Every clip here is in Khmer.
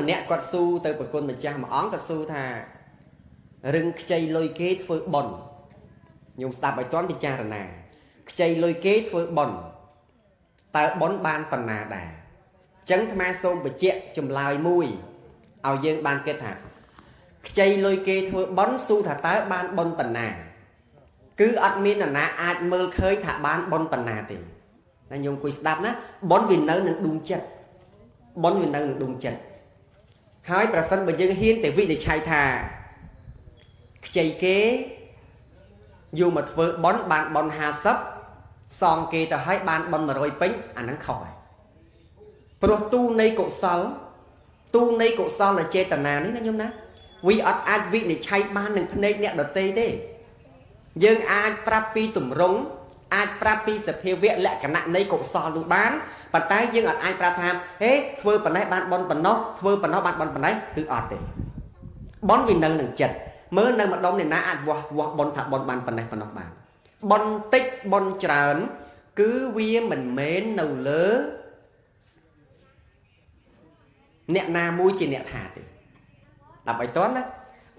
ម្នាក់គាត់ស៊ូទៅប្រគុណម្ចាស់មួយអង្គគាត់ស៊ូថារឹងខ្ចីលុយគេធ្វើបុណ្យញោមស្ដាប់ឲ្យទាន់ពិចារណាខ្ចីលុយគេធ្វើបុណ្យតើបុណ្យបានប៉ុណ្ណាដែរអញ្ចឹងអាត្មាសូមបញ្ជាក់ចម្លើយមួយឲ្យយើងបានគិតថាខ្ចីលុយគេធ្វើបុណ្យស៊ូថាតើបានបុណ្យប៉ុណ្ណាគឺអត់មាននរណាអាចមើលឃើញថាបានបុណ្យប៉ុណ្ណាទេណាញោមគួយស្ដាប់ណាបុណ្យវានៅនឹងដួងចិត្តបុណ្យវានៅនឹងដួងចិត្តហើយប្រសិនបើយើងហ៊ានតែវិនិច្ឆ័យថាខ្ចីគេយកមកធ្វើបុណ្យបានបុណ្យ50សងគេទៅឲ្យបានបុណ្យ100ពេញអាហ្នឹងខុសហើយព្រោះទូនៃកុសលទូនៃកុសលចេតនានេះណាញោមណាវាអត់អាចវិនិច្ឆ័យបាននឹងភ្នែកអ្នកដទៃទេយើងអាចប្រាប់ពីទម្រង់អាចប្រាប់ពីសភាវៈលក្ខណៈនៃកុសលនោះបានប៉ុន្តែយើងអត់អាចប្រាប់ថាហេធ្វើប៉ុណ្ណេះបានបុណ្យប៉ុណ្ណោះធ្វើប៉ុណ្ណោះបានបុណ្យប៉ុណ្ណេះគឺអត់ទេបុណ្យវានៅនឹងចិត្តមើលនៅម្ដុំនេះណាអាចវាស់បុណ្យថាបុណ្យបានប៉ុណ្ណេះប៉ុណ្ណោះបានបុណ្យតិចបុណ្យច្រើនគឺវាមិនមែននៅលើអ្នកណាមួយជាអ្នកថាទេដើម្បីតន់ណា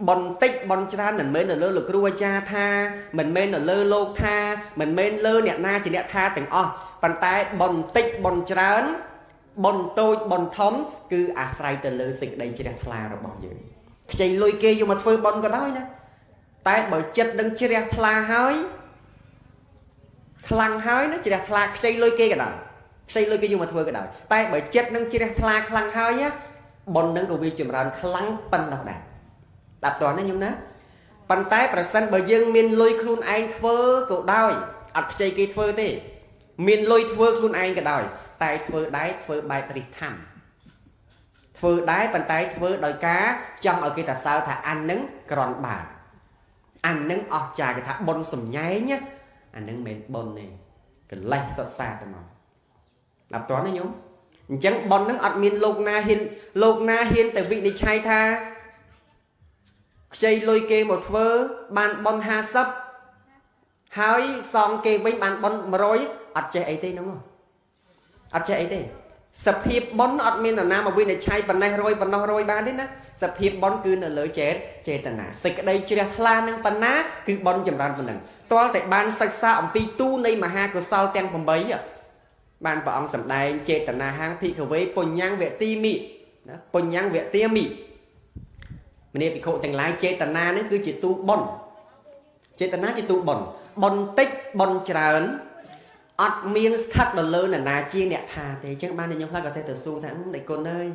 បុណ្យតិចបុណ្យច្រើនមិនមែននៅលើលោកគ្រូអាចារ្យថាមិនមែននៅលើលោកថាមិនមែនលើអ្នកណាជាអ្នកថាទាំងអស់ប៉ុន្តែបុណ្យតិចបុណ្យច្រើនបុណ្យតូចបុណ្យធំគឺអាស្រ័យទៅលើសេចក្តីជ្រះថ្លារបស់យើងខ្ចីលុយគេយកមកធ្វើបុណ្យក៏ដោយណាតែបើចិត្តនឹងជ្រះថ្លាហើយខ្លាំងហើយណាជ្រះថ្លាខ្ចីលុយគេក៏ដោយខ្ចីលុយគេយកមកធ្វើក៏ដោយតែបើចិត្តនឹងជ្រះថ្លាខ្លាំងហើយណាបុណ្យនឹងក៏វាចម្រើនខ្លាំងប៉ុណ្ណោះដែរស្ដាប់តោះណាញោមណាប៉ុន្តែប្រសិនបើយើងមានលុយខ្លួនឯងធ្វើក៏ដោយអត់ខ្ចីគេធ្វើទេមានលុយធ្វើខ្លួនឯងក៏ដោយតែធ្វើដែរធ្វើបែបរិះធម្មធ្វើដែរប៉ុន្តែធ្វើដោយការចង់ឲ្យគេតាសើថាអញនឹងក្រន់បើអញនឹងអស់ចាគេថាបុណ្យសំញែងណាអានឹងមិនមែនបុណ្យទេកលេសសុទ្ធសាធទៅមកស្ដាប់តោះណាញោមអញ្ចឹងបុណ្យនឹងអត់មានលោកណាហ៊ានលោកណាហ៊ានទៅវិនិច្ឆ័យថាខ្ចីលុយគេមកធ្វើបានបុណ្យ50ហើយសងគេវិញបានបុណ្យ100អត់ចេះអីទេហ្នឹងអត់ចេះអីទេសភាពបុណ្យអត់មាននរណាមកវិនិច្ឆ័យប៉ុណ្ណេះរយប៉ុណ្ណោះរយបានទេណាសភាពបុណ្យគឺនៅលើចេតនាសេចក្តីជ្រះថ្លានឹងប៉ុណ្ណាគឺបុណ្យចម្រើនប៉ុណ្ណឹងទាល់តែបានសិក្សាអំពីទូនៃមហាកុសលទាំង8បានព្រះអង្គសម្ដែងចេតនាហាងភិក្ខវេពុញ្ញំវទីមិណាពុញ្ញំវទាមិមនាភិក្ខុទាំងឡាយចេតនានឹងគឺជាទូបុណ្យចេតនាជាទូបុណ្យបុណ្យតិចបុណ្យច្រើនអត់មានស្ថិតនៅលើនរណាជាអ្នកថាទេអញ្ចឹងបានខ្ញុំខ្លះក៏ទៅស៊ូថាដៃគុណអើយ